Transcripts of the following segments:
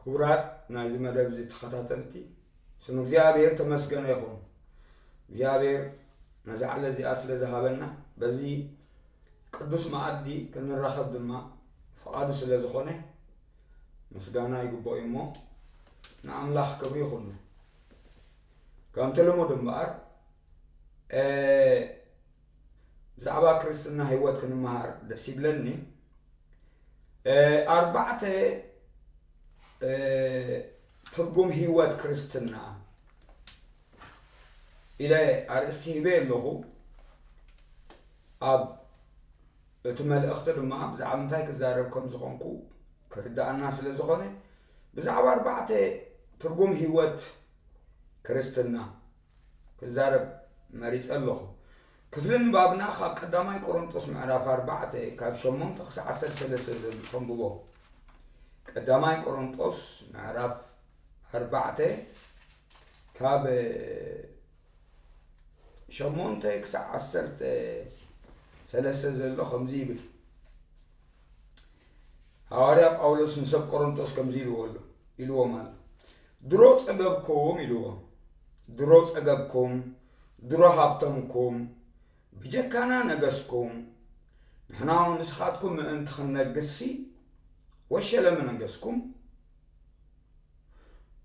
ክቡራት ናይዚ መደብ እዚ ተኸታተልቲ፣ ስም እግዚኣብሔር ተመስገነ ይኹን። እግዚኣብሔር ነዛ ዕለት እዚኣ ስለ ዝሃበና፣ በዚ ቅዱስ መኣዲ ክንራኸብ ድማ ፍቓዱ ስለ ዝኾነ፣ ምስጋና ይግብኦ እዩ እሞ፣ ንኣምላኽ ክብሪ ይኹን። ከምቲ ልሙድ እምበኣር፣ እ፣ ብዛዕባ ክርስትና ህይወት ክንመሃር ደስ ይብለኒ። እ፣ ኣርባዕተ፣ እ፣ ትርጉም ህይወት ክርስትና ኢለ ኣርእስቲ ሂበ ኣለኹ። ኣብ እቲ መልእኽቲ ድማ ብዛዕባ እንታይ ክዛረብ ከም ዝኾንኩ ክርድኣና ስለ ዝኾነ፣ ብዛዕባ ኣርባዕተ ትርጉም ህይወት ክርስትና ክዛረብ መሪጸ ኣለኹ። ክፍሊ ንባብና ካብ ቀዳማይ ቆሮንጦስ ምዕራፍ ኣርባዕተ ካብ ሸሞንተ ክሳዕ ዓሰርተ ሰለስተ ዘሎ ከንብቦ። ቀዳማይ ቆሮንጦስ ምዕራፍ ኣርባዕተ ካብ ሸሞንተ ክሳዕ ዓሰርተ ሰለስተ ዘሎ ከምዚ ይብል። ሃዋርያ ጳውሎስ ንሰብ ቆሮንጦስ ከምዚ ኢልዎ ኣሎ፣ ኢልዎም ኣሎ። ድሮ ጸገብኩም ኢልዎም። ድሮ ጸገብኩም፣ ድሮ ሃብተምኩም፣ ብጀካና ነገስኩም። ንሕና እውን ንስኻትኩም ምእንቲ ክንነግስሲ ወሸለ ምነገስኩም።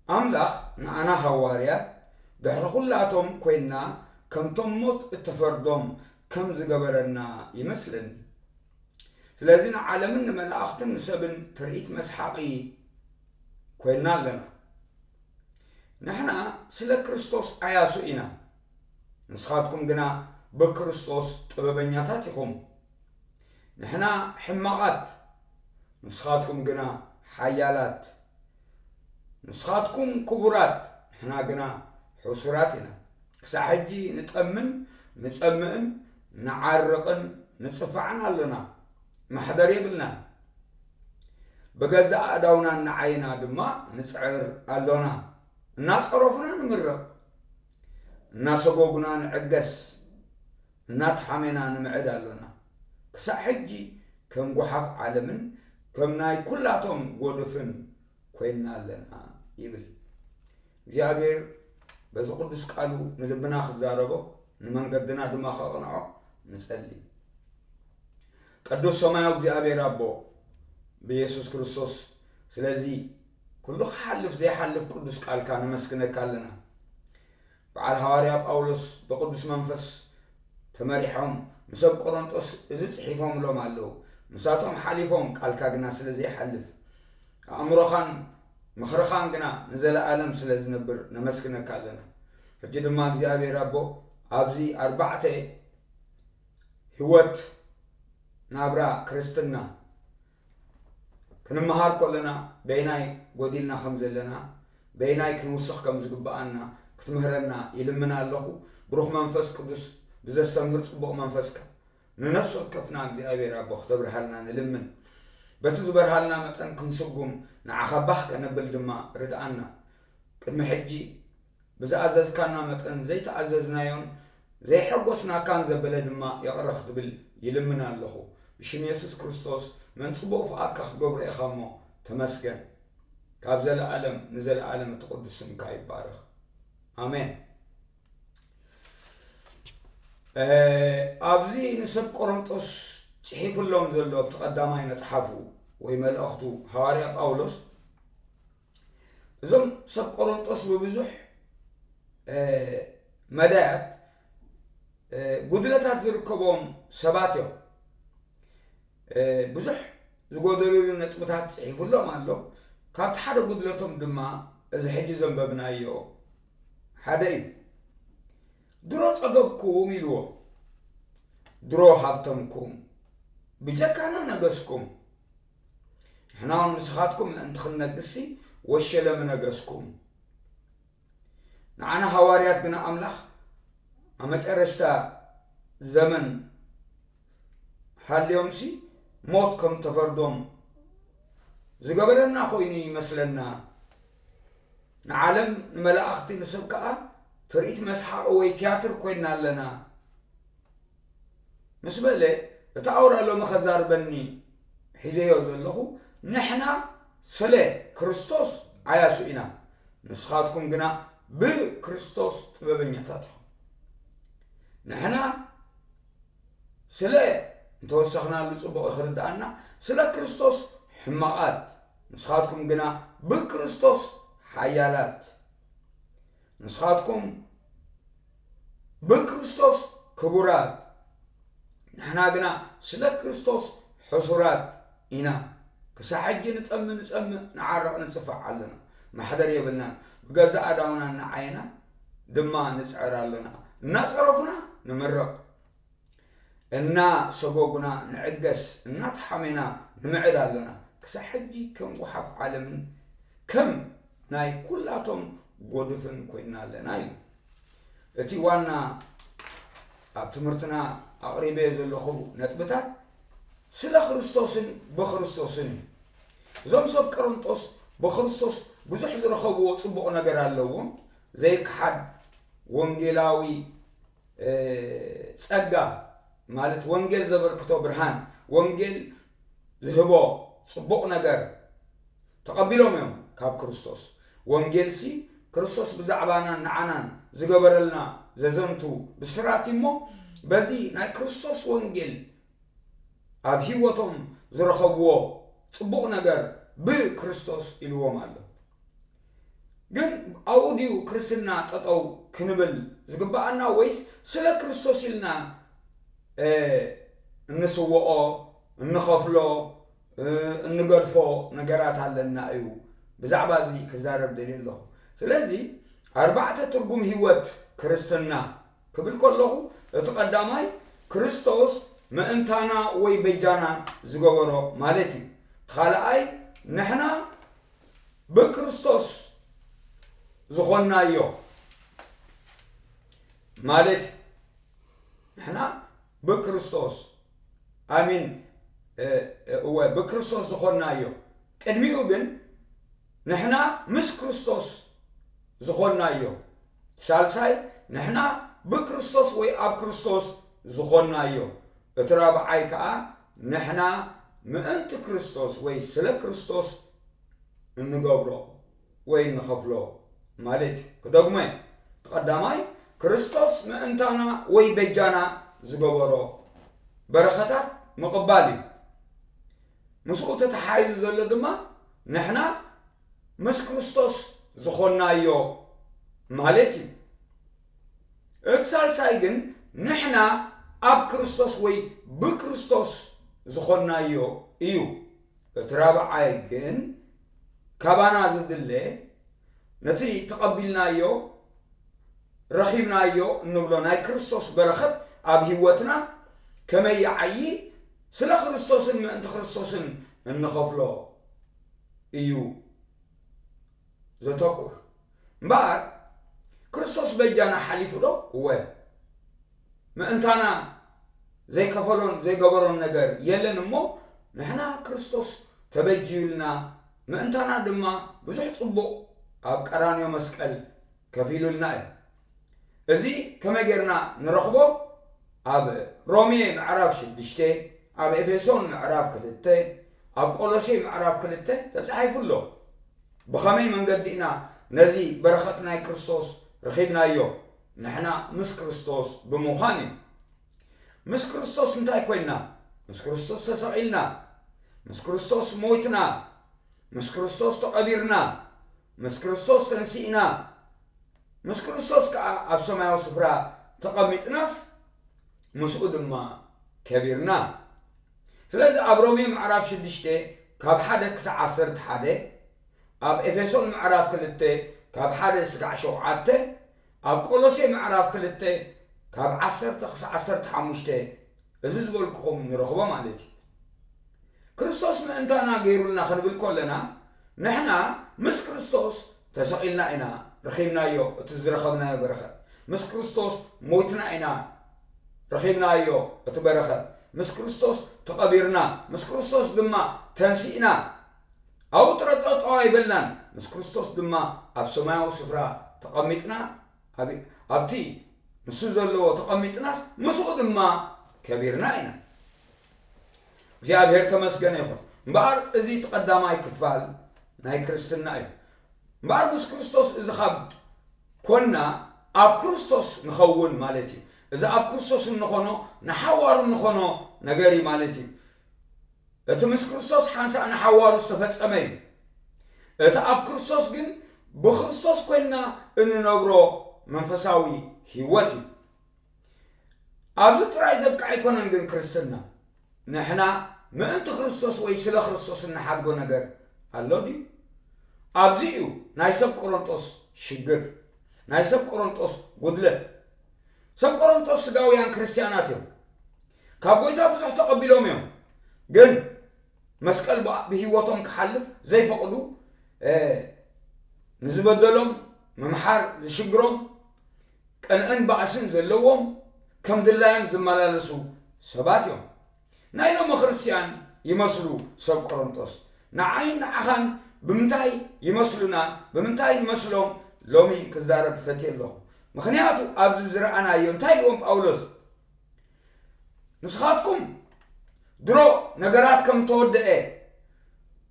ኣምላኽ ንኣና ሃዋርያት ድሕሪ ኩላቶም ኮይንና ከምቶም ሞት እተፈርዶም ከም ዝገበረና ይመስለኒ። ስለዚ ንዓለምን ንመላእኽትን ንሰብን ትርኢት መስሓቒ ኮይንና ኣለና። ንሕና ስለ ክርስቶስ ዓያሱ ኢና፣ ንስኻትኩም ግና ብክርስቶስ ጥበበኛታት ኢኹም። ንሕና ሕማቓት፣ ንስኻትኩም ግና ሓያላት። ንስኻትኩም ክቡራት፣ ንሕና ግና ሕሱራት ኢና። ክሳዕ ሕጂ ንጠምን ንጸምእን ንዓርቕን ንጽፋዕን ኣሎና። ማሕደር የብልናን። ብገዛእ ኣእዳውና እናዓይና ድማ ንጽዕር ኣሎና። እናጸረፉና ንምረቕ፣ እናሰጎጉና ንዕገስ፣ እናተሓሜና ንምዕድ ኣሎና። ክሳዕ ሕጂ ከም ጓሓፍ ዓለምን ከም ናይ ኩላቶም ጎድፍን ኮይንና ኣለና ይብል። እግዚኣብሔር በዚ ቅዱስ ቃሉ ንልብና ክዛረቦ፣ ንመንገድና ድማ ከቕንዖ ንጸሊ። ቅዱስ ሰማያዊ እግዚኣብሔር ኣቦ፣ ብየሱስ ክርስቶስ፣ ስለዚ ኩሉ ክሓልፍ ዘይሓልፍ ቅዱስ ቃልካ ነመስግነካ ኣለና። በዓል ሃዋርያ ጳውሎስ ብቅዱስ መንፈስ ተመሪሖም ንሰብ ቆሮንጦስ እዚ ጽሒፎምሎም ኣለዉ። ንሳቶም ሓሊፎም፣ ቃልካ ግና ስለ ዘይሓልፍ፣ ኣእምሮኻን ምኽርኻን ግና ንዘለኣለም ስለ ዝነብር ነመስግነካ ኣለና። ሕጂ ድማ እግዚኣብሔር ኣቦ፣ ኣብዚ ኣርባዕተ ህይወት ናብራ ክርስትና ክንመሃር ከለና በይናይ ጎዲልና ከም ዘለና፣ በይናይ ክንውስኽ ከም ዝግብኣና ክትምህረና ይልምን ኣለኹ። ብሩኽ መንፈስ ቅዱስ ብዘስተምህር ጽቡቕ መንፈስካ ንነፍሲ ወከፍና እግዚኣብሔር ኣቦ ክተብርሃልና ንልምን። በቲ ዝበርሃልና መጠን ክንስጉም ንዓኻ ባህ ከነብል ድማ ርድኣና። ቅድሚ ሕጂ ብዝኣዘዝካና መጠን ዘይተኣዘዝናዮን ዘይሐጎስናካን ዘበለ ድማ ይቕረ ክትብል ይልምን ኣለኹ። ብሽም የሱስ ክርስቶስ መን ጽቡቕ ፍቓድካ ክትገብሮ ኢኻ እሞ ተመስገን። ካብ ዘለኣለም ንዘለኣለም እቲ ቅዱስ ስምካ ይባረኽ። ኣሜን። እ፣ ኣብዚ ንሰብ ቆሮንጦስ ጽሒፉሎም ዘሎ ኣብቲ ቀዳማይ መጽሓፉ ወይ መልእኽቱ ሃዋርያ ጳውሎስ እዞም ሰብ ቆሮንጦስ ብብዙሕ፣ እ፣ መዳያት፣ እ፣ ጉድለታት ዝርከቦም ሰባት እዮም። እ፣ ብዙሕ ዝጎደሉሉ ነጥብታት ጽሒፉሎም ኣሎ። ካብቲ ሓደ ጉድለቶም ድማ እዚ ሕጂ ዘንበብናዮ ሓደ እዩ። ድሮ ጸገብኩም ኢልዎ፣ ድሮ ሃብተምኩም፣ ብጀካና ነገስኩም። ንሕና እውን ንስኻትኩም ምእንቲ ክንነግስሲ ወሸለ ምነገስኩም። ንዓና ሃዋርያት ግና ኣምላኽ ኣብ መጨረሽታ ዘመን ሃልዮምሲ ሞት ከም ተፈርዶም ዝገበረና ኮይኑ ይመስለና። ንዓለም፣ ንመላእኽቲ፣ ንሰብ ከኣ ትርኢት መስሓቂ ወይ ትያትር ኮይንና ኣለና ምስ በለ፣ እቲ ኣውራ ሎሚ ከዛርበኒ ሒዘዮ ዘለኹ፣ ንሕና ስለ ክርስቶስ ዓያሱ ኢና፣ ንስኻትኩም ግና ብክርስቶስ ጥበበኛታት ኢኹም። ንሕና ስለ እንተወሰኽናሉ ጽቡቕ እዩ ክርድኣና፣ ስለ ክርስቶስ ሕማቓት፣ ንስኻትኩም ግና ብክርስቶስ ሓያላት። ንስኻትኩም ብክርስቶስ ክቡራት፣ ንሕና ግና ስለ ክርስቶስ ሕሱራት ኢና። ክሳዕ ሕጂ ንጠምእ ንጸምእ፣ ንዓርቕ ንጽፋዕ ኣለና። ማሕደር የብልናን። ብገዛእ ኣእዳውና እናዓየና ድማ ንጽዕር ኣለና። እናጸረፉና ንምረቕ፣ እናሰጎጉና ንዕገስ፣ እናተሓሜና ንምዕድ ኣለና። ክሳዕ ሕጂ ከም ጓሓፍ ዓለምን ከም ናይ ኩላቶም ጎድፍን ኮይና ኣለና ኢሉ። እቲ ዋና ኣብ ትምህርትና ኣቕሪበዮ ዘለኹ ነጥብታት ስለ ክርስቶስን ብክርስቶስን እዩ። እዞም ሰብ ቆሮንጦስ ብክርስቶስ ብዙሕ ዝረኸብዎ ጽቡቕ ነገር ኣለዎም። ዘይከሓድ ወንጌላዊ፣ እ፣ ጸጋ፣ ማለት ወንጌል ዘበርክቶ ብርሃን፣ ወንጌል ዝህቦ ጽቡቕ ነገር ተቐቢሎም እዮም ካብ ክርስቶስ። ወንጌልሲ ክርስቶስ ብዛዕባናን ንዓናን ዝገበረልና ዘዘንቱ ብስራት እሞ፣ በዚ ናይ ክርስቶስ ወንጌል ኣብ ህይወቶም ዝረኸብዎ ጽቡቕ ነገር ብክርስቶስ ኢልዎም ኣሎ። ግን ኣብኡ ድዩ ክርስትና ጠጠው ክንብል ዝግብኣና፣ ወይስ ስለ ክርስቶስ ኢልና፣ እ፣ እንስውኦ፣ እንኸፍሎ፣ እ፣ እንገድፎ ነገራት ኣለና እዩ? ብዛዕባ እዚ ክዛረብ ደልየ ኣለኹ። ስለዚ ኣርባዕተ ትርጉም ህይወት ክርስትና ክብል ከለኹ፣ እቲ ቀዳማይ ክርስቶስ ምእንታና ወይ በጃና ዝገበሮ ማለት እዩ። እቲ ካልኣይ ንሕና ብክርስቶስ ዝኾንናዮ ማለት እዩ። ንሕና ብክርስቶስ፣ ኣሚን፣ እ፣ እ፣ እወ፣ ብክርስቶስ ዝኾንናዮ። ቅድሚኡ ግን ንሕና ምስ ክርስቶስ ዝኾንናዮ። ሳልሳይ፣ ንሕና ብክርስቶስ ወይ ኣብ ክርስቶስ ዝኾንናዮ። እቲ ራብዓይ ከኣ ንሕና ምእንቲ ክርስቶስ ወይ ስለ ክርስቶስ እንገብሮ ወይ እንኸፍሎ ማለት እዩ። ክደግሞ እየ። እቲ ቀዳማይ፣ ክርስቶስ ምእንታና ወይ በጃና ዝገበሮ በረኸታት ምቕባል እዩ። ምስኡ ተተሓሒዙ ዘሎ ድማ ንሕና ምስ ክርስቶስ ዝኾንናዮ ማለት እዩ። እቲ ሳልሳይ ግን ንሕና ኣብ ክርስቶስ ወይ ብክርስቶስ ዝኾንናዮ እዩ። እቲ ራብዓይ ግን ካባና ዝድለ ነቲ ተቐቢልናዮ፣ ረኺብናዮ እንብሎ ናይ ክርስቶስ በረኸት ኣብ ህይወትና ከመይ ይዓዪ፣ ስለ ክርስቶስን ምእንቲ ክርስቶስን እንኸፍሎ እዩ ዘተኩር። እምበኣር ክርስቶስ በጃና ሓሊፉ ዶ? እወ። ምእንታና ዘይከፈሎን ዘይገበሮን ነገር የለን እሞ፣ ንሕና ክርስቶስ ተበጅዩልና፣ ምእንታና ድማ ብዙሕ ጽቡቕ ኣብ ቀራንዮ መስቀል ከፊሉልና እዩ። እዚ ከመይ ጌርና ንረኽቦ? ኣብ ሮሜ ምዕራፍ ሽዱሽተ፣ ኣብ ኤፌሶን ምዕራፍ ክልተ፣ ኣብ ቆሎሴ ምዕራፍ ክልተ ተጻሒፉ ኣሎ። ብኸመይ መንገዲ ኢና ነዚ በረኸት ናይ ክርስቶስ ረኺብናዮ? ንሕና ምስ ክርስቶስ ብምዃን እዩ። ምስ ክርስቶስ እንታይ ኮይንና? ምስ ክርስቶስ ተሰቒልና፣ ምስ ክርስቶስ ሞይትና፣ ምስ ክርስቶስ ተቐቢርና፣ ምስ ክርስቶስ ተንሲእና፣ ምስ ክርስቶስ ከኣ ኣብ ሰማያዊ ስፍራ ተቐሚጥናስ፣ ምስኡ ድማ ከቢርና። ስለዚ ኣብ ሮሜ ምዕራፍ ሽዱሽተ ካብ ሓደ ክሳዕ ዓሰርተ ሓደ፣ ኣብ ኤፌሶን ምዕራፍ ክልተ ካብ ሓደ ስጋዕ ሸውዓተ፣ ኣብ ቆሎሴ ምዕራፍ ክልተ ካብ ዓሰርተ ክሳዕ ዓሰርተ ሓሙሽተ፣ እዚ ዝበልኩኹም ንረኽቦ ማለት እዩ። ክርስቶስ ምእንታና ገይሩልና ክንብል ከለና፣ ንሕና ምስ ክርስቶስ ተሰቒልና ኢና ረኺብናዮ እቲ ዝረኸብናዮ በረኸት። ምስ ክርስቶስ ሞይትና ኢና ረኺብናዮ እቲ በረኸት። ምስ ክርስቶስ ተቐቢርና፣ ምስ ክርስቶስ ድማ ተንሲእና። ኣብኡ ጥረ ጠጠው ኣይበልናን። ምስ ክርስቶስ ድማ ኣብ ሰማያዊ ስፍራ ተቐሚጥና፣ ኣብ-፣ ኣብቲ ንሱ ዘለዎ ተቐሚጥናስ፣ ምስኡ ድማ ከቢርና ኢና። እግዚኣብሔር ተመስገነ ይኹን። እምበኣር እዚ እቲ ቀዳማይ ክፋል ናይ ክርስትና እዩ። እምበኣር ምስ ክርስቶስ እዚ ካብ ኮና ኣብ ክርስቶስ ንኸውን ማለት እዩ። እዚ ኣብ ክርስቶስ እንኾኖ ንሓዋሩ እንኾኖ ነገር እዩ ማለት እዩ። እቲ ምስ ክርስቶስ ሓንሳእ ንሓዋሩ ዝተፈጸመ እዩ። እቲ ኣብ ክርስቶስ ግን ብክርስቶስ ኮይንና እንነብሮ መንፈሳዊ ህይወት እዩ። ኣብዚ ጥራይ ዘብቅዕ ኣይኮነን ግን ክርስትና። ንሕና ምእንቲ ክርስቶስ ወይ ስለ ክርስቶስ እንሓድጎ ነገር ኣሎ ድዩ? ኣብዚ እዩ ናይ ሰብ ቆሮንጦስ ሽግር፣ ናይ ሰብ ቆሮንጦስ ጉድለት። ሰብ ቆሮንጦስ ስጋውያን ክርስትያናት እዮም። ካብ ጎይታ ብዙሕ ተቐቢሎም እዮም። ግን መስቀል ብኣ-፣ ብህይወቶም ክሓልፍ ዘይፈቕዱ፣ እ፣ ንዝበደሎም ምምሓር ዝሽግሮም፣ ቅንእን ባእስን ዘለዎም፣ ከም ድላዮም ዝመላለሱ ሰባት እዮም። ናይ ሎሚ ክርስትያን ይመስሉ ሰብ ቆሮንጦስ። ንዓይን ንዓኻን ብምንታይ ይመስሉና፣ ብምንታይ ንመስሎም ሎሚ ክዛረብ ፈትየ ኣለኹ። ምኽንያቱ ኣብዚ ዝረኣናዮ እንታይ ኢልዎም ጳውሎስ? ንስኻትኩም ድሮ ነገራት ከም ተወደአ፣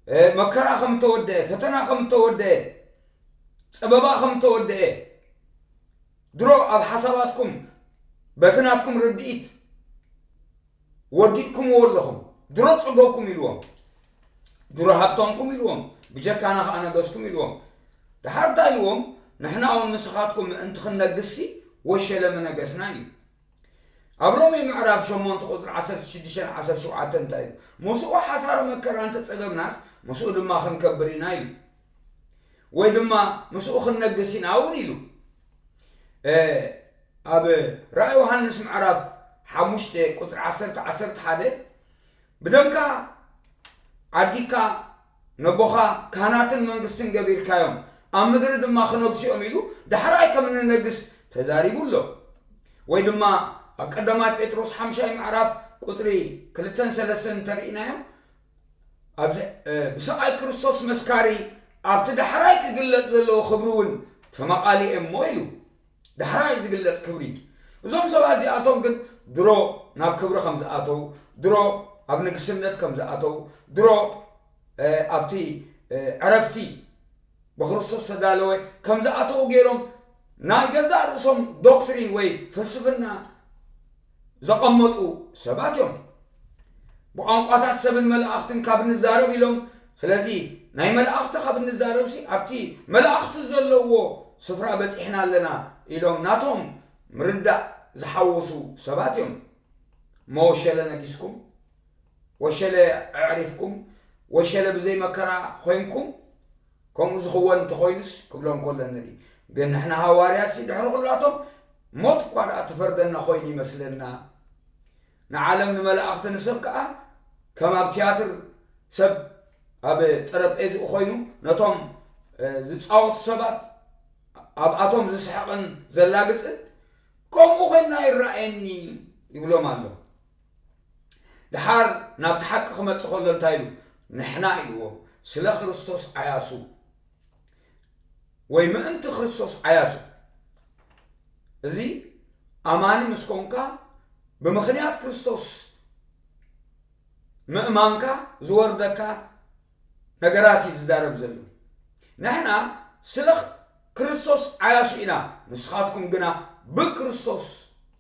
እ፣ መከራ ከም ተወደአ፣ ፈተና ከም ተወደአ፣ ጸበባ ከም ተወደአ፣ ድሮ ኣብ ሓሳባትኩም በቲ ናትኩም ርድኢት ወዲእኩምዎ ኣለኹም። ድሮ ጸገብኩም ኢልዎም፣ ድሮ ሃብቶምኩም ኢልዎም፣ ብጀካና ከኣ ነገስኩም ኢልዎም። ደሓር እንታይ ኢልዎም? ንሕና እውን ንስኻትኩም ምእንቲ ክንነግስሲ ወሸለ ምነገስና ኢሉ። ኣብ ሮሜ ምዕራፍ ሸሞንተ ቁጽሪ ዓሰርተ ሽዱሽተ ዓሰርተ ሸውዓተ እንታይ ኢሉ? ምስኡ ሓሳረ መከራ እንተጸገብናስ ምስኡ ድማ ክንከብር ኢና ኢሉ። ወይ ድማ ምስኡ ክንነግስ ኢና እውን ኢሉ። እ፣ ኣብ ራእይ ዮሃንስ ምዕራፍ ሓሙሽተ ቁጽሪ ዓሰርተ፣ ዓሰርተ ሓደ፣ "ብደምካ ዓዲግካ ነቦኻ ካህናትን መንግስትን ገቢርካዮም፣ ኣብ ምድሪ ድማ ክነግሱ እዮም" ኢሉ ዳሕራይ ከም እንነግስ ተዛሪቡ ኣሎ። ወይ ድማ ኣብ ቀዳማይ ጴጥሮስ ሓምሻይ ምዕራፍ ቁጽሪ ክልተን ሰለስተን እንተርኢናዮ፣ ኣብዚ፣ እ፣ ብሰቓይ ክርስቶስ መስካሪ ኣብቲ ዳሕራይ ክግለጽ ዘለዎ ክብሪ እውን ተመቓሊኤ እሞ ኢሉ። ዳሕራይ ዝግለጽ ክብሪ። እዞም ሰባት እዚኣቶም ግን ድሮ ናብ ክብሪ ከም ዝኣተው፣ ድሮ ኣብ ንግስነት ከም ዝኣተው፣ ድሮ፣ እ፣ ኣብቲ፣ እ፣ ዕረፍቲ ብክርስቶስ ተዳለወ ከም ዝኣተው ገይሮም ናይ ገዛእ ርእሶም ዶክትሪን ወይ ፍልስፍና ዘቐመጡ ሰባት እዮም። ብቋንቋታት ሰብን መላእኽትን ካብ ንዛረብ ኢሎም፣ ስለዚ ናይ መላእኽቲ ካብ ንዛረብሲ ኣብቲ መላእኽቲ ዘለዎ ስፍራ በጺሕና ኣለና ኢሎም ናቶም ምርዳእ ዝሓወሱ ሰባት እዮም። እሞ ወሸለ ነጊስኩም፣ ወሸለ ኣዕሪፍኩም፣ ወሸለ ብዘይ መከራ ኮይንኩም፣ ከምኡ ዝኽወን እንተኾይኑስ ክብሎም ከሎ ንርኢ። ግን ንሕና ሃዋርያሲ ድሕሪ ኩላቶም ሞት እኳ ደኣ ትፈርደና ኮይኑ ይመስለና። ንዓለም ንመላእኽቲ ንሰብ ከኣ ከም ኣብ ትያትር ሰብ ኣብ ጠረጴዝኡ ኮይኑ ነቶም፣ እ፣ ዝጻወቱ ሰባት ኣብኣቶም ዝስሕቕን ዘላግጽን ከምኡ ኮይና ይረኣየኒ ይብሎም ኣሎ። ደሓር ናብቲ ሓቂ ክመጽእ ከሎ እንታይ ኢሉ? ንሕና ኢልዎ ስለ ክርስቶስ ዓያሱ ወይ ምእንቲ ክርስቶስ ዓያሱ። እዚ ኣማኒ ምስ ኮንካ ብምኽንያት ክርስቶስ ምእማንካ ዝወርደካ ነገራት እዩ ዝዛረብ ዘሎ። ንሕና ስለ ክርስቶስ ዓያሱ ኢና፣ ንስኻትኩም ግና ብክርስቶስ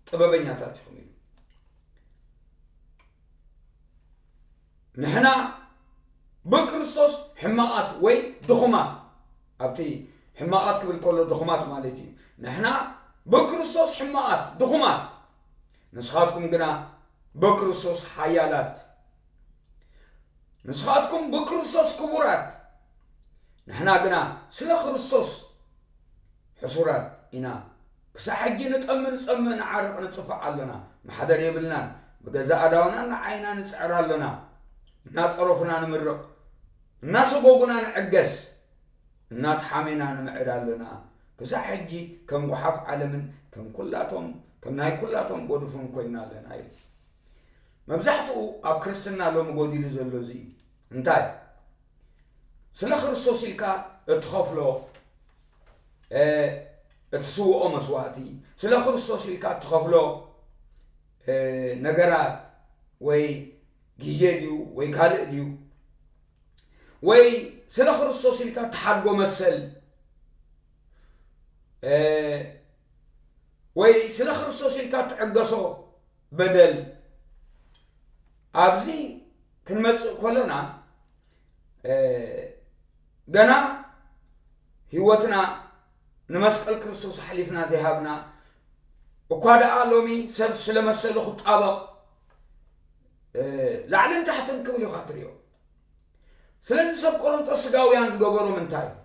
ጥበበኛታት ኢኹም ኢሉ። ንሕና ብክርስቶስ ሕማቓት ወይ ድኹማት፣ ኣብቲ ሕማቓት ክብል ከሎ ድኹማት ማለት እዩ። ንሕና ብክርስቶስ ሕማቓት፣ ድኹማት፣ ንስኻትኩም ግና ብክርስቶስ ሓያላት። ንስኻትኩም ብክርስቶስ ክቡራት፣ ንሕና ግና ስለ ክርስቶስ ሕሱራት ኢና። ክሳዕ ሕጂ ንጠሚ ንጸምእ ንዓርቕ ንጽፋዕ ኣሎና። መሓደር የብልናን። ብገዛእ ኣእዳውና ንዓይና ንጽዕር ኣሎና። እናጸረፉና ንምርቕ፣ እናሰጎጉና ንዕገስ፣ እናተሓሜና ንምዕድ ኣሎና። ክሳዕ ሕጂ ከም ጓሓፍ ዓለምን ከም ኩላቶም፣ ከም ናይ ኩላቶም ጎዱፍን ኮይና ኣለና ኢሉ። መብዛሕትኡ ኣብ ክርስትና ሎሚ ጎዲሉ ዘሎ እዚ እዩ። እንታይ? ስለ ክርስቶስ ኢልካ እትኸፍሎ፣ እ፣ እትስውኦ መስዋእቲ፣ ስለ ክርስቶስ ኢልካ እትኸፍሎ፣ እ፣ ነገራት ወይ ግዜ ድዩ ወይ ካልእ ድዩ? ወይ ስለ ክርስቶስ ኢልካ እትሓድጎ መሰል፣ እ፣ ወይ ስለ ክርስቶስ ኢልካ እትዕገሶ በደል፣ ኣብዚ ክንመጽእ ከለና፣ እ፣ ገና ህይወትና ንመስቀል ክርስቶስ ኣሕሊፍና ዘይሃብና፣ እኳ ደኣ ሎሚ ሰብ ስለ መሰሉ ክጣበቕ፣ እ፣ ላዕልን ታሕትን ክብል ኢኻ ትርእዮ። ስለዚ ሰብ ቆሮንቶስ ስጋውያን ዝገበሮም እንታይ እዩ?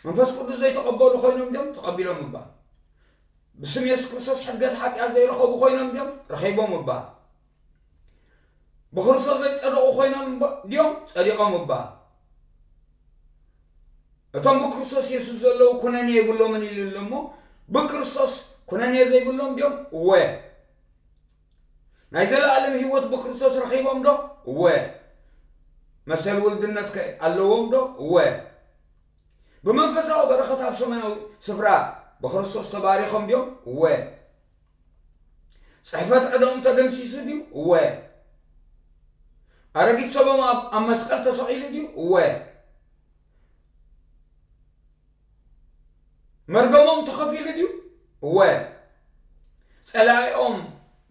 መንፈስ ቅዱስ ዘይተቐበሉ ኮይኖም ድዮም? ተቐቢሎም ምባል። ብስም የሱስ ክርስቶስ ሕድገት ሓጢኣት ዘይረኸቡ ኮይኖም ድዮም? ረኺቦም ምባል። ብክርስቶስ ዘይጸደቑ ኮይኖም እምበ-፣ ድዮም? ጸዲቖም ምባል። እቶም ብክርስቶስ የሱስ ዘለዉ ኩነኔ የብሎምን ኢሉ ኣሎ እሞ፣ ብክርስቶስ ኩነኔ ዘይብሎም ድዮም? እወ። ናይ ዘለኣለም ህይወት ብክርስቶስ ረኺቦም ዶ? እወ። መሰል ውልድነት ከ ኣለዎም ዶ? እወ። ብመንፈሳዊ በረኸት ኣብ ሰማያዊ ስፍራ ብክርስቶስ ተባሪኾም ድዮም? እወ። ጽሕፈት ዕዳኦም ተደምሲሱ ድዩ? እወ። ኣረጊት ሰቦም ኣብ፣ ኣብ መስቀል ተሰቒሉ ድዩ? እወ። መርገሞም ተኸፊሉ ድዩ? እወ። ጸላኢኦም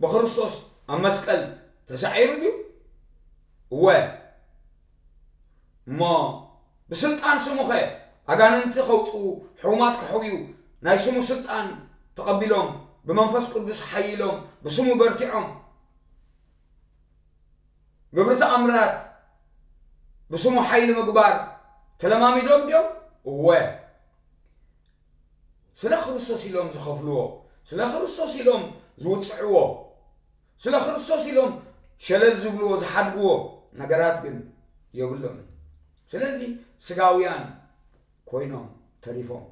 ብክርስቶስ ኣብ መስቀል ተሳዒሩ ድዩ? እወ። እሞ ብስልጣን ስሙኸ ኣጋንንቲ ከውጽኡ፣ ሕሙማት ከሕውዩ፣ ናይ ስሙ ስልጣን ተቐቢሎም፣ ብመንፈስ ቅዱስ ሓይሎም፣ ብስሙ በርቲዖም፣ ግብሪ ተኣምራት ብስሙ ሓይሊ ምግባር ተለማሚዶም ድዮም? እወ። ስለ ክርስቶስ ኢሎም ዝኸፍልዎ፣ ስለ ክርስቶስ ኢሎም ዝውጽዕዎ፣ ስለ ክርስቶስ ኢሎም ሸለል ዝብልዎ፣ ዝሓድግዎ ነገራት ግን የብሎምን። ስለዚ ስጋውያን ኮይኖም ተሪፎም።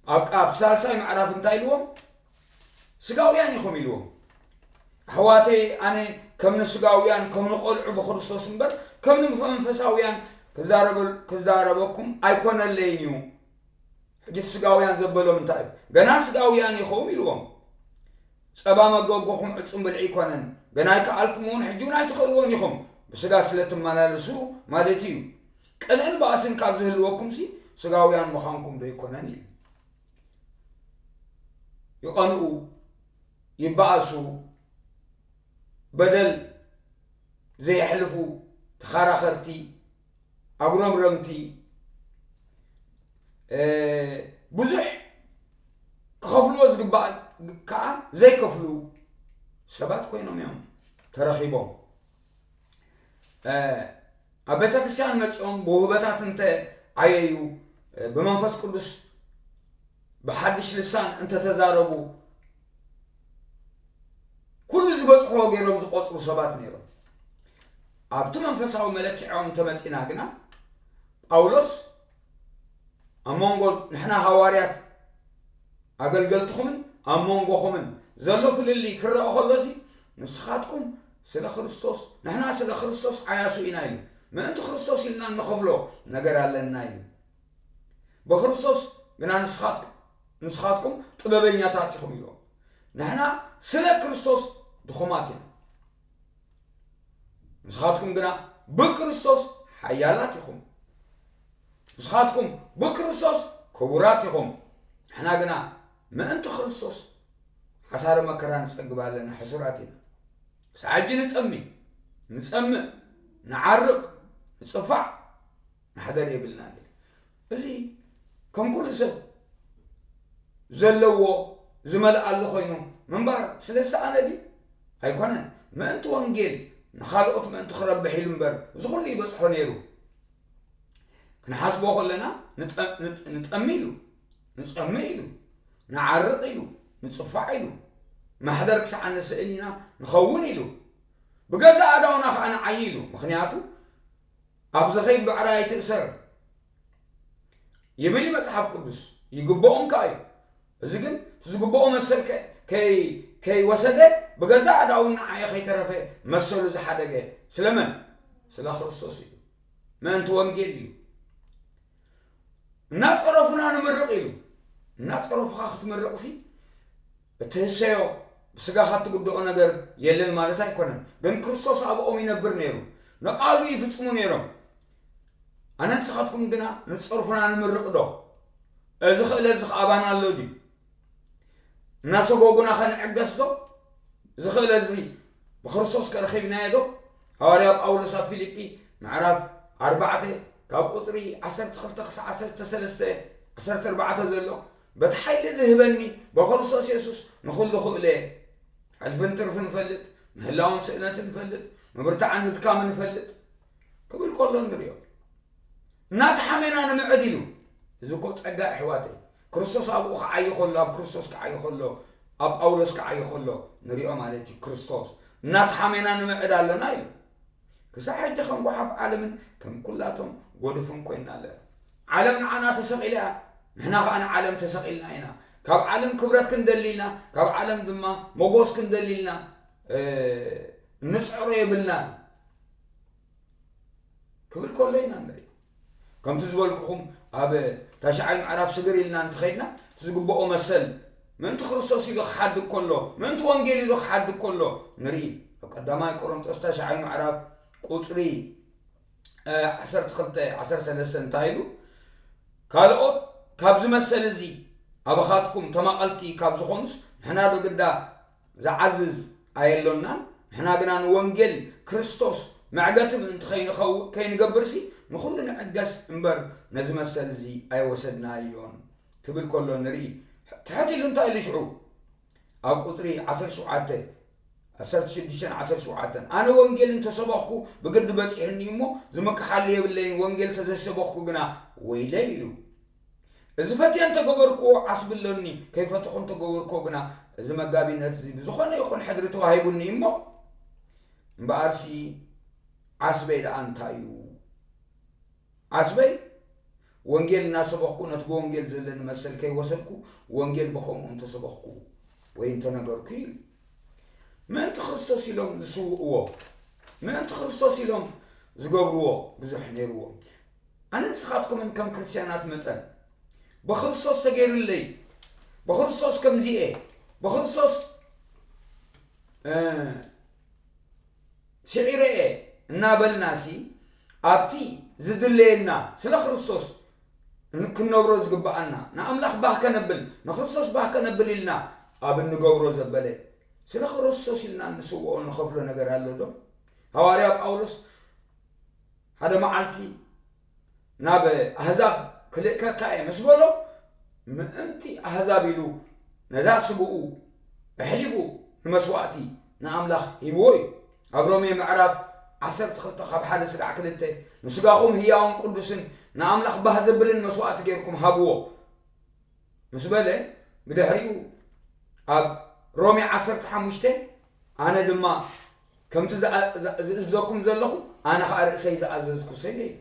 ኣብ፣ ኣብ ሳልሳይ ምዕራፍ እንታይ ኢልዎም? ስጋውያን ኢኹም ኢልዎም። ኣሕዋተይ፣ ኣነ ከም ንስጋውያን፣ ከም ንቖልዑ ብክርስቶስ እምበር፣ ከም ንመንፈሳውያን ክዛረበል-፣ ክዛረበኩም ኣይኮነለይን እዩ። ሕጂ እቲ ስጋውያን ዘበሎም እንታይ እዩ? ገና ስጋውያን ኢኹም ኢልዎም። ጸባ መገጎኹም ዕጹም ብልዒ ኣይኮነን። ገና ኣይከኣልኩም እውን፣ ሕጂ እውን ኣይትኽእልዎን ኢኹም። ብስጋ ስለ ትመላለሱ ማለት እዩ። ቅንእን ባእስን ካብ ዝህልወኩምሲ፣ ስጋውያን ምዃንኩም ዶ ኣይኮነን? ኢሉ። ይቐንኡ፣ ይበኣሱ፣ በደል ዘየሕልፉ፣ ተኻራኸርቲ፣ ኣጉረምረምቲ፣ እ፣ ብዙሕ ክኸፍልዎ ዝግባእ ከኣ ዘይከፍሉ ሰባት ኮይኖም እዮም ተረኺቦም። እ፣ ኣብ ቤተ ክርስቲያን መጺኦም ብውህበታት እንተ ዓየዩ፣ እ፣ ብመንፈስ ቅዱስ ብሓድሽ ልሳን እንተተዛረቡ፣ ኩሉ ዝበጽሖ ገይሮም ዝቆጽሩ ሰባት ነይሮም። ኣብቲ መንፈሳዊ መለኪዖም እንተመጺና ግና፣ ጳውሎስ ኣብ መንጎ ንሕና ሃዋርያት ኣገልገልትኹምን ኣብ መንጎኹምን ዘሎ ፍልልይ ክረአ ከሎሲ፣ ንስኻትኩም ስለ ክርስቶስ፣ ንሕና ስለ ክርስቶስ ዓያሱ ኢና ኢሉ። ምእንቲ ክርስቶስ ኢልና እንኸፍሎ ነገር ኣለና ኢሉ። ብክርስቶስ ግና ንስኻትኩም፣ ንስኻትኩም ጥበበኛታት ኢኹም ኢልዎም። ንሕና ስለ ክርስቶስ ድኹማት ኢና። ንስኻትኩም ግና ብክርስቶስ ሓያላት ኢኹም። ንስኻትኩም ብክርስቶስ ክቡራት ኢኹም። ንሕና ግና ምእንቲ ክርስቶስ ሓሳረ መከራ ንጸግብ ኣለና፣ ሕሱራት ኢና። ክሳዕ ሕጂ ንጠሚ፣ ንጸምእ፣ ንዓርቕ፣ ንጽፋዕ፣ ማሕደር የብልናን ኢሉ። እዚ ከም ኩሉ ሰብ ዘለዎ ዝመልኣሉ ኮይኑ ምንባር ስለ ዝሰኣነ ድዩ? ኣይኮነን። ምእንቲ ወንጌል ንኻልኦት ምእንቲ ክረብሕ ኢሉ እምበር፣ እዚ ኩሉ ይበጽሖ ነይሩ። ክንሓስቦ ከለና ንጠ-፣ ንጥ-፣ ንጠሚ ኢሉ፣ ንጸምእ ኢሉ፣ ንዓርቕ ኢሉ፣ ንጽፋዕ ኢሉ፣ ማሕደር ክሳዕ ንስእን ኢና ንኸውን ኢሉ፣ ብገዛእ ኣእዳውና ኸኣ ንዓዪ ኢሉ። ምኽንያቱ፣ ኣብ ዝኸይድ ብዕራይ ኣይትእሰር ይብል እዩ መጽሓፍ ቅዱስ። ይግብኦም ከኣ እዩ። እዚ ግን እቲ ዝግብኦ መሰል ከ-፣ ከይ-፣ ከይወሰደ ብገዛእ ኣእዳውን ንዓየ ከይተረፈ መሰሉ ዝሓደገ ስለመን? ስለ ክርስቶስ እዩ። ምእንቲ ወንጌል ኢሉ። እናጸረፉና ንምርቕ ኢሉ። እናጸረፉኻ ክትምርቕሲ እትህሰዮ ብስጋኻ እትጉድኦ ነገር የለን ማለት ኣይኮነን። ግን ክርስቶስ ኣብኦም ይነብር ነይሩ። ንቃሉ ይፍጽሙ ነይሮም። ኣነ ንስኻትኩም ግና ንጸርፉና ንምርቕ ዶ? እዚ ክእለት እዚ ከኣባና ኣሎ ድዩ? እናሰጎጉና ኸ ንዕገስ ዶ? እዚ ክእለት እዚ ብክርስቶስ ከ ረኺብናዮ ዶ? ሃዋርያ ጳውሎስ ኣብ ፊልጲ ምዕራፍ ኣርባዕተ ካብ ቁጽሪ ዓሰርተ ክልተ ክሳዕ ዓሰርተ ሰለስተ፣ ዓሰርተ ኣርባዕተ ዘሎ፣ በቲ ሓይሊ ዝህበኒ በክርስቶስ የሱስ ንኹሉ ክእለ እየ። ሕልፍን ትርፍን እፈልጥ፣ ምህላውን ስእነትን እፈልጥ፣ ምብርታዕን ምድካምን እፈልጥ ክብል ከሎ ንሪኦ። እናተሓሜና ንምዕድ ኢሉ። እዚ እኮ ጸጋ ኣሕዋተይ። ክርስቶስ ኣብኡ ክዓይ ከሎ፣ ኣብ ክርስቶስ ክዓይ ከሎ፣ ኣብ ጳውሎስ ክዓይ ከሎ ንሪኦ ማለት እዩ። ክርስቶስ እናተሓሜና ንምዕድ ኣለና ኢሉ። ክሳብ ሕጂ ከም ጓሓፍ ዓለምን ከም ኩላቶም ጎድፍን ኮይና ኣለና። ዓለም ንዓና ተሰቒላ እያ፣ ንሕና ኸኣ ንዓለም ተሰቒልና ኢና። ካብ ዓለም ክብረት ክንደሊ ኢልና፣ ካብ ዓለም ድማ ሞጎስ ክንደሊ ኢልና፣ እ፣ ንጽዕሮ የብልናን። ክብል ከሎ ኢና ንርኢ። ከምቲ ዝበልኩኹም ኣብ ታሽዓይ ምዕራፍ ስግር ኢልና እንተኸይድና፣ እቲ ዝግብኦ መሰል ምእንቲ ክርስቶስ ኢሉ ክሓድግ ከሎ፣ ምእንቲ ወንጌል ኢሉ ክሓድግ ከሎ ንርኢ። ኣብ ቀዳማይ ቆሮንጦስ ታሽዓይ ምዕራፍ ቁጽሪ፣ እ፣ ዓሰርተ ክልተ፣ ዓሰርተ ሰለስተ እንታይ ኢሉ? ካልኦት ካብዚ መሰል እዚ ኣባኻትኩም ተማቐልቲ ካብ ዝኾኑስ ንሕና ዶ ግዳ ዝዓዝዝ ኣየሎናን? ንሕና ግና ንወንጌል ክርስቶስ መዕገቲ ምእንቲ ከይንኸው-፣ ከይንገብርሲ ንኹሉ ንዕገስ እምበር ነዚ መሰል እዚ ኣይወሰድናዮን ክብል ከሎ ንርኢ። ትሕት ኢሉ እንታይ ኢሉ ሽዑ? ኣብ ቁጽሪ ዓሰርተ ሸውዓተ፣ ዓሰርተ ሽዱሽተን ዓሰርተ ሸውዓተን፣ ኣነ ወንጌል እንተሰበኽኩ ብግዲ በጺሑኒ እሞ ዝምክሓሉ የብለይን፣ ወንጌል ተዘይሰበኽኩ ግና ወይለይ ኢሉ። እዚ ፈትየ እንተገበርክዎ ዓስቢ ኣሎኒ፣ ከይፈተኹ እንተገበርክዎ ግና እዚ መጋቢነት እዚ ብዝኾነ ይኹን ሕድሪ ተዋሂቡኒ እሞ፣ እምበኣርሲ ዓስበይ ደኣ እንታይ እዩ? ዓስበይ ወንጌል እናሰበኽኩ፣ ነቲ ብወንጌል ዘለኒ መሰል ከይወሰድኩ፣ ወንጌል ብኸምኡ እንተሰበኽኩ ወይ እንተነገርኩ ኢሉ። ምእንቲ ክርስቶስ ኢሎም ዝስውእዎ፣ ምእንቲ ክርስቶስ ኢሎም ዝገብርዎ ብዙሕ ነይርዎም። ኣነ ንስኻትኩምን ከም ክርስትያናት መጠን ብክርስቶስ ተገይሩለይ፣ ብክርስቶስ ከምዚ እየ፣ ብክርስቶስ፣ እ፣ ስዒረ እየ እናበልናሲ፣ ኣብቲ ዝድለየና ስለ ክርስቶስ ን-፣ ክንነብሮ ዝግብኣና፣ ንኣምላኽ ባህ ከነብል፣ ንክርስቶስ ባህ ከነብል ኢልና ኣብ እንገብሮ ዘበለ፣ ስለ ክርስቶስ ኢልና እንስውኦ እንኸፍሎ ነገር ኣሎ ዶ? ሃዋርያ ጳውሎስ ሓደ መዓልቲ ናብ ኣህዛብ ክልእከካ እየ ምስ በሎ፣ ምእንቲ ኣህዛብ ኢሉ ነዛ ስግኡ ኣሕሊፉ ንመስዋእቲ ንኣምላኽ ሂብዎ እዩ። ኣብ ሮሜ ምዕራፍ ዓሰርተ ክልተ ካብ ሓደ ስጋዕ ክልተ፣ "ንስጋኹም ህያውን ቅዱስን ንኣምላኽ ባህ ዘብልን መስዋእቲ ጌርኩም ሃብዎ" ምስ በለ፣ ብድሕሪኡ ኣብ ሮሜ ዓሰርተ ሓሙሽተ፣ "ኣነ ድማ ከምቲ ዝኣ-፣ ዝኣ-፣ ዝእዘኩም ዘለኹ፣ ኣነ ኸኣ ርእሰይ ዝኣዘዝኩ ሰብ እየ" ኢሉ።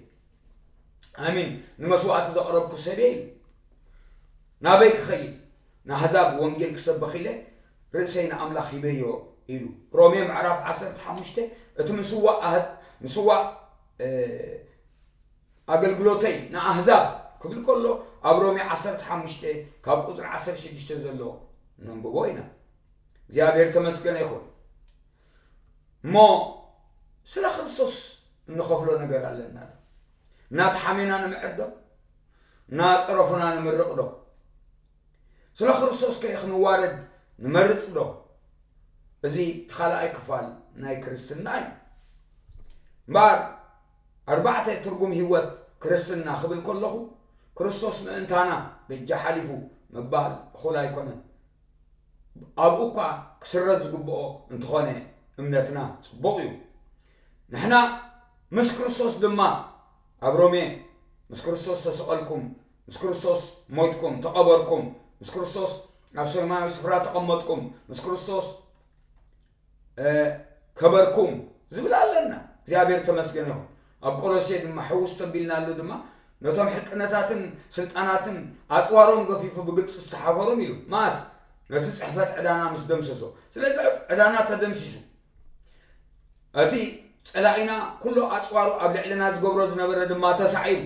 ኣሚን። "ንመስዋእቲ ዘቕረብኩ ሰብ እየ" ኢሉ። "ናበይ ክኸይድ? ንኣህዛብ ወንጌል ክሰብኽ ኢለ ርእሰይ ንኣምላኽ ሂበዮ" ኢሉ። ሮሜ ምዕራፍ ዓሰርተ ሓሙሽተ፣ እቲ ምስዋእ ኣህ-፣ ምስዋእ፣ እ፣ ኣገልግሎተይ ንኣህዛብ ክብል ከሎ፣ ኣብ ሮሜ ዓሰርተ ሓሙሽተ ካብ ቁጽሪ ዓሰርተ ሽዱሽተ ዘሎ ነንብቦ ኢና። እግዚኣብሔር ተመስገነ ይኹን። እሞ ስለ ክርስቶስ እንኸፍሎ ነገር ኣለና ዶ? እናተሓሜና ንምዕድ ዶ? እናጸረፉና ንምርቕ ዶ? ስለ ክርስቶስ ከ ክንዋረድ ንመርጽ ዶ? እዚ እቲ ካልኣይ ክፋል ናይ ክርስትና እዩ። እምበኣር ኣርባዕተ ትርጉም ህይወት ክርስትና ክብል ከለኹ፣ ክርስቶስ ምእንታና በጃ ሓሊፉ ምባል እኹል ኣይኮነን። ኣብኡ እኳ ክስረዝ ዝግብኦ እንተኾነ፣ እምነትና ጽቡቕ እዩ። ንሕና ምስ ክርስቶስ ድማ፣ ኣብ ሮሜ፣ "ምስ ክርስቶስ ተሰቐልኩም፣ ምስ ክርስቶስ ሞይትኩም፣ ተቐበርኩም፣ ምስ ክርስቶስ ኣብ ሰማያዊ ስፍራ ተቐመጥኩም፣ ምስ ክርስቶስ፣ እ፣ ከበርኩም" ዝብል ኣለና። እግዚኣብሔር ተመስገን ይኹን። ኣብ ቆሎሴ ድማ ሕውስ ተቢልና ኣሎ ድማ፣ "ነቶም ሕቅነታትን ስልጣናትን ኣጽዋሮም ገፊፉ ብግልጺ ዝተሓፈሮም" ኢሉ። መኣስ? ነቲ ጽሕፈት ዕዳና ምስ ደምሰሶ። ስለዚ ዕዳና ተደምሲሱ። እቲ ጸላኢና ኩሉ ኣጽዋሩ ኣብ ልዕልና ዝገብሮ ዝነበረ ድማ ተሳዒሩ።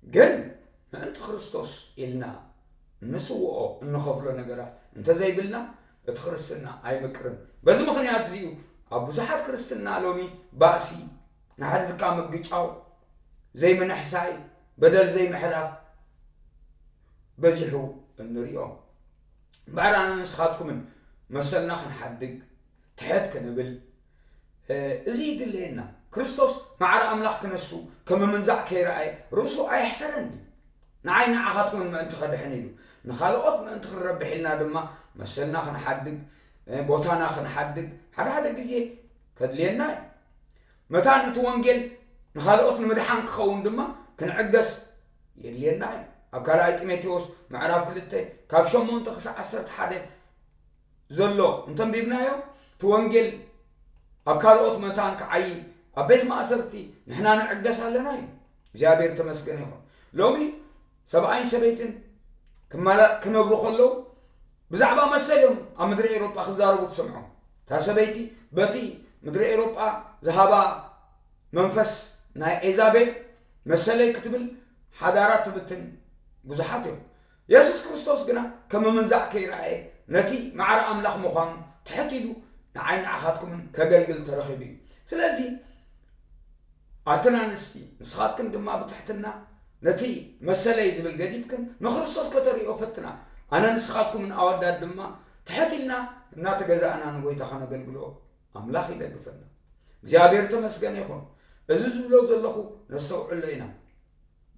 ግን ምእንቲ ክርስቶስ ኢልና እንስውኦ እንኸፍሎ ነገራት እንተዘይብልና፣ እቲ ክርስትና ኣይምቅርን። በዚ ምኽንያት እዚ እዩ ኣብ ብዙሓት ክርስትና ሎሚ ባእሲ፣ ንሓድሕድካ ምግጫው፣ ዘይምንሕሳይ፣ በደል ዘይምሕላፍ፣ በዚሑ እንሪኦ። እምበኣር ኣነ ንስኻትኩምን መሰልና ክንሓድግ፣ ትሕት ክንብል፣ እዚ ይድለየና። ክርስቶስ ማዕረ ኣምላኽ ክነሱ ከም ምንዛዕ ከይረኣየ ርእሱ ኣየሕሰረን እዩ። ንዓይ ንዓኻትኩምን ምእንቲ ከድሕን ኢሉ፣ ንኻልኦት ምእንቲ ክንረብሕ ኢልና ድማ መሰልና ክንሓድግ፣ ቦታና ክንሓድግ ሓደ ሓደ ግዜ ከድልየና እዩ። መታን እቲ ወንጌል ንኻልኦት ንምድሓን ክኸውን ድማ ክንዕገስ የድልየና እዩ። ኣብ ካልኣይ ጢሞቴዎስ ምዕራፍ ክልተ ካብ ሸሞንተ ክሳዕ ዓሰርተ ሓደ ዘሎ እንተንቢብናዮ፣ እቲ ወንጌል ኣብ ካልኦት መታን ክዓይ ኣብ ቤት ማእሰርቲ ንሕና ንዕገስ ኣለና እዩ። እግዚኣብሔር ተመስገን ይኹን። ሎሚ ሰብኣይን ሰበይትን ክመላ-፣ ክነብሩ ከለዉ ብዛዕባ መሰል እዮም ኣብ ምድሪ ኤውሮጳ ክዛረቡ ትሰምዖ። እታ ሰበይቲ በቲ ምድሪ ኤውሮጳ ዝሃባ መንፈስ ናይ ኤዛቤል መሰለይ ክትብል ሓዳራ ትብትን ብዙሓት እዮም። የሱስ ክርስቶስ ግና ከም ምንዛዕ ከይረኣየ ነቲ ማዕረ ኣምላኽ ምዃኑ ትሕት ኢሉ ንዓይ ንዓኻትኩምን ከገልግል ተረኺቡ እዩ። ስለዚ ኣትን ኣንስቲ ንስኻትክን ድማ ብትሕትና ነቲ መሰለይ ዝብል ገዲፍክን ንክርስቶስ ከተርእዮ ፈትና። ኣነ ንስኻትኩምን ኣወዳት ድማ ትሕት ኢልና እናተገዛእና ንጎይታ ከነገልግሎ ኣምላኽ ይደግፈና። እግዚኣብሔር ተመስገን ይኹን። እዚ ዝብሎ ዘለኹ ነስተውዕሎ ኢና።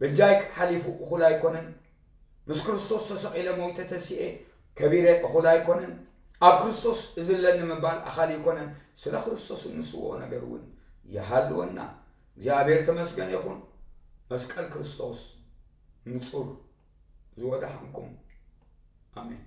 በጃይ ሓሊፉ እኹል ኣይኮነን። ምስ ክርስቶስ ተሰቒለ ሞይተ ተሲኤ ከቢረ እኹል ኣይኮነን። ኣብ ክርስቶስ እዝለኒ ምባል ኣኻሊ ኣይኮነን። ስለ ክርስቶስ እንስውኦ ነገር እውን ይሃልወና። እግዚኣብሔር ተመስገን ይኹን። መስቀል ክርስቶስ ንጹር ዝወዳሓንኩም። ኣሜን።